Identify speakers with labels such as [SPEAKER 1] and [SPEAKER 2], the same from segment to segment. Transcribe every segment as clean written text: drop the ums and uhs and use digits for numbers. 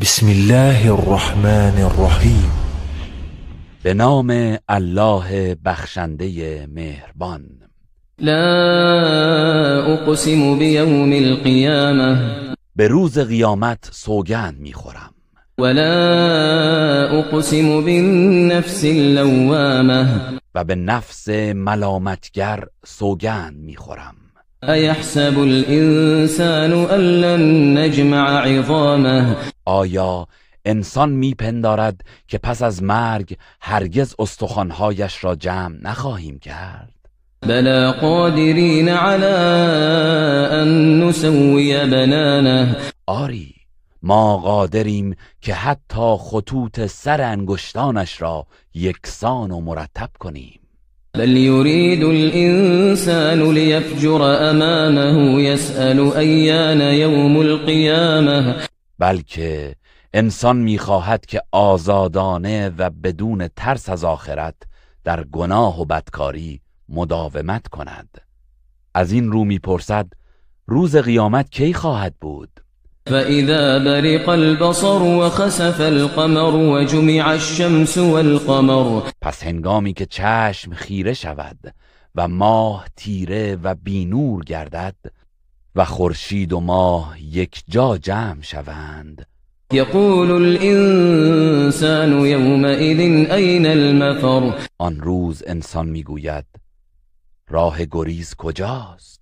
[SPEAKER 1] بسم الله الرحمن الرحیم.
[SPEAKER 2] به نام الله بخشنده مهربان.
[SPEAKER 3] لا اقسم بیوم القیامه.
[SPEAKER 2] به روز قیامت سوگند میخورم.
[SPEAKER 3] ولا اقسم بالنفس اللوامه.
[SPEAKER 2] و به نفس ملامتگر سوگند میخورم.
[SPEAKER 3] ایحسب الانسان ان لن نجمع عظامه.
[SPEAKER 2] آیا انسان میپندارد که پس از مرگ هرگز استخوانهایش را جمع نخواهیم کرد؟
[SPEAKER 3] بلا قادرین علی ان نسوی بنانه.
[SPEAKER 2] آری، ما قادریم که حتی خطوط سر انگشتانش را یکسان و مرتب کنیم.
[SPEAKER 3] بل یرید الانسان لیفجر امامه یسأل ایان یوم القیامه.
[SPEAKER 2] بلکه انسان میخواهد که آزادانه و بدون ترس از آخرت در گناه و بدکاری مداومت کند. از این رو میپرسد روز قیامت کی خواهد بود؟
[SPEAKER 3] فإذا برق البصر وخسف القمر وجمع الشمس والقمر.
[SPEAKER 2] پس هنگامی که چشم خیره شود و ماه تیره و بینور گردد و خورشید و ماه یک جا جمع شوند.
[SPEAKER 3] یقول الانسان یومئذ این المفر.
[SPEAKER 2] آن روز انسان میگوید راه گریز کجاست؟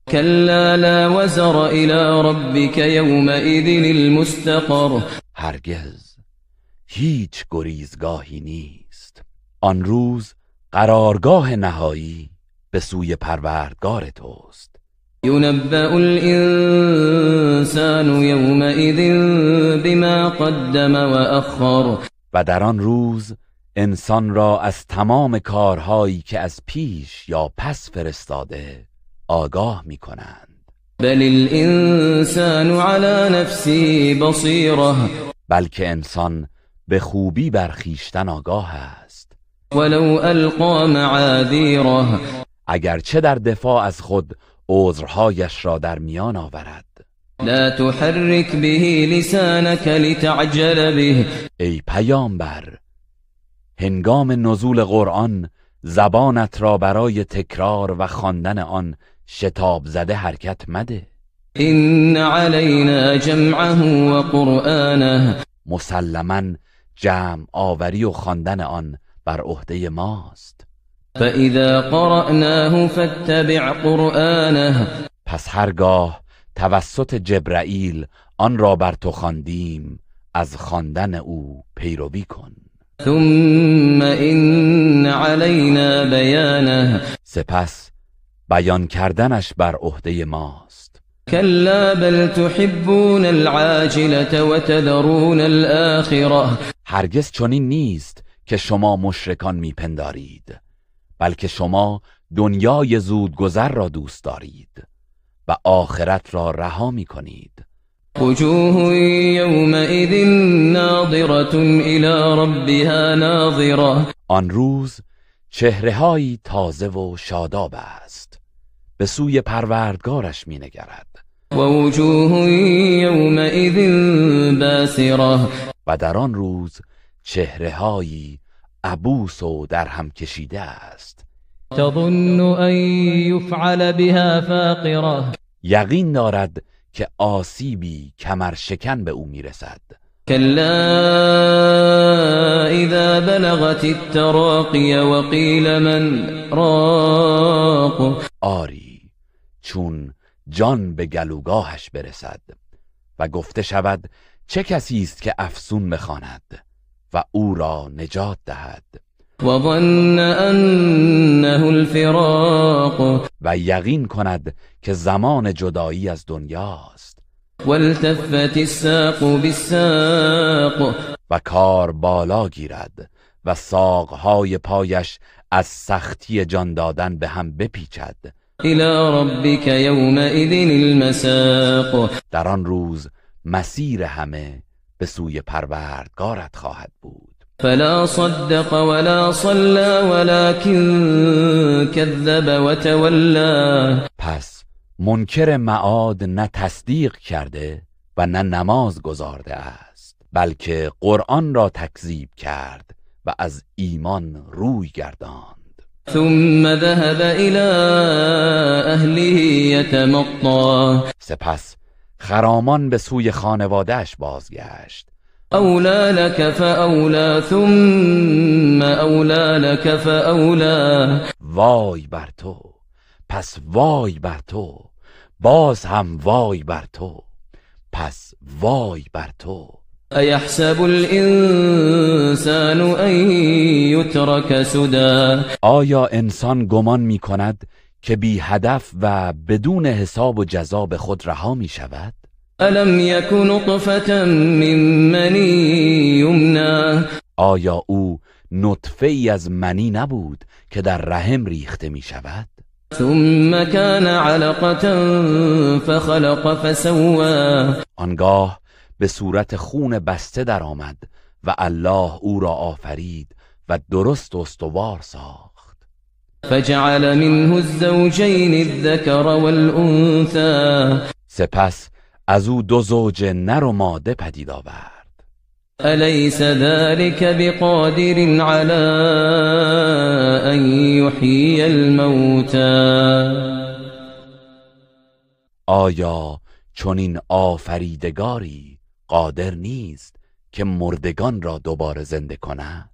[SPEAKER 3] کلا لا وزر الى ربک یومئذ المستقر.
[SPEAKER 2] هرگز هیچ گریزگاهی نیست. آن روز قرارگاه نهایی به سوی پروردگار توست.
[SPEAKER 3] ينبأ الإنسان يومئذ بما قدم وأخر.
[SPEAKER 2] و در آن روز انسان را از تمام کارهایی که از پیش یا پس فرستاده آگاه می کنند.
[SPEAKER 3] بل الإنسان على نفسه بصیره.
[SPEAKER 2] بلکه انسان به خوبی بر خویشتن آگاه است.
[SPEAKER 3] ولو ألقى معاذیره.
[SPEAKER 2] اگرچه در دفاع از خود عذرهایش را در میان آورد.
[SPEAKER 3] لا تحرك به لسانك لتعجل به.
[SPEAKER 2] ای پیامبر، هنگام نزول قرآن زبانت را برای تکرار و خواندن آن شتاب زده حرکت مده.
[SPEAKER 3] ان علینا جمعه و قرآنه.
[SPEAKER 2] مسلما جمع آوری و خواندن آن بر عهده ماست.
[SPEAKER 3] فإذا قرأناه فاتبع قرآنه.
[SPEAKER 2] پس هرگاه توسط جبرائیل آن را بر تو خواندیم از خواندن او پیروی کن.
[SPEAKER 3] ثم إن علينا بیانه.
[SPEAKER 2] سپس بیان کردنش بر عهده ماست.
[SPEAKER 3] کلا بل تحبون العاجلة وتذرون الآخرة.
[SPEAKER 2] هرگز چنین نیست که شما مشرکان میپندارید، بلکه شما دنیای زودگذر را دوست دارید و آخرت را رها می کنید.
[SPEAKER 3] وجوه یومئذ ناظرة الی ربها ناظرة.
[SPEAKER 2] آن روز چهره‌هایی تازه و شاداب است، به سوی پروردگارش می نگرد.
[SPEAKER 3] و وجوه یومئذ باسرة.
[SPEAKER 2] و در آن روز چهره‌هایی عبوس و در هم کشیده است.
[SPEAKER 3] تظن ان یفعل بها فاقره.
[SPEAKER 2] یقین دارد که آسیبی کمر شکن به او میرسد.
[SPEAKER 3] کلا اذا بلغت التراقی وقیل من راق.
[SPEAKER 2] آری، چون جان به گلوگاهش برسد و گفته شود چه کسی است که افسون بخواند و او را نجات دهد.
[SPEAKER 3] وظن انه الفراق.
[SPEAKER 2] و یقین کند که زمان جدایی از دنیاست.
[SPEAKER 3] والتفت الساق بالساق.
[SPEAKER 2] و کار بالا گیرد و ساقهای پایش از سختی جان دادن به هم بپیچد.
[SPEAKER 3] الى ربک یومئذ المساق.
[SPEAKER 2] در آن روز مسیر همه به سوی پروردگارت خواهد بود.
[SPEAKER 3] فلا صدق ولا صلى ولكن كذب وتولى.
[SPEAKER 2] پس منکر معاد نه تصدیق کرده و نه نماز گزارده است. بلکه قرآن را تکذیب کرد و از ایمان روی گرداند.
[SPEAKER 3] ثم ذهب الى اهله يتمطى.
[SPEAKER 2] سپس خرامان به سوی خانواده‌اش بازگشت.
[SPEAKER 3] اولا لك فاولا ثم اولا لك فاولا.
[SPEAKER 2] وای بر تو، پس وای بر تو، باز هم وای بر تو، پس وای بر تو.
[SPEAKER 3] ایحسب الانسان ان یترک سدی.
[SPEAKER 2] آیا انسان گمان می کند که بی هدف و بدون حساب و جزا به خود رها می شود؟
[SPEAKER 3] الم یک نطفة من منی یمنی.
[SPEAKER 2] آیا او نطفه ای از منی نبود که در رحم ریخته می شود؟
[SPEAKER 3] ثم كان علقة فخلق فسوى.
[SPEAKER 2] آنگاه به صورت خون بسته در آمد و الله او را آفرید و درست و استوار ساخت.
[SPEAKER 3] فجعل منه الزوجین الذکر والانثى.
[SPEAKER 2] سپس از او دو زوج نر و ماده پدید آورد.
[SPEAKER 3] الیس ذلك بقادر على ان یحیی الموتى.
[SPEAKER 2] آیا چنین آفریدگاری قادر نیست که مردگان را دوباره زنده کند؟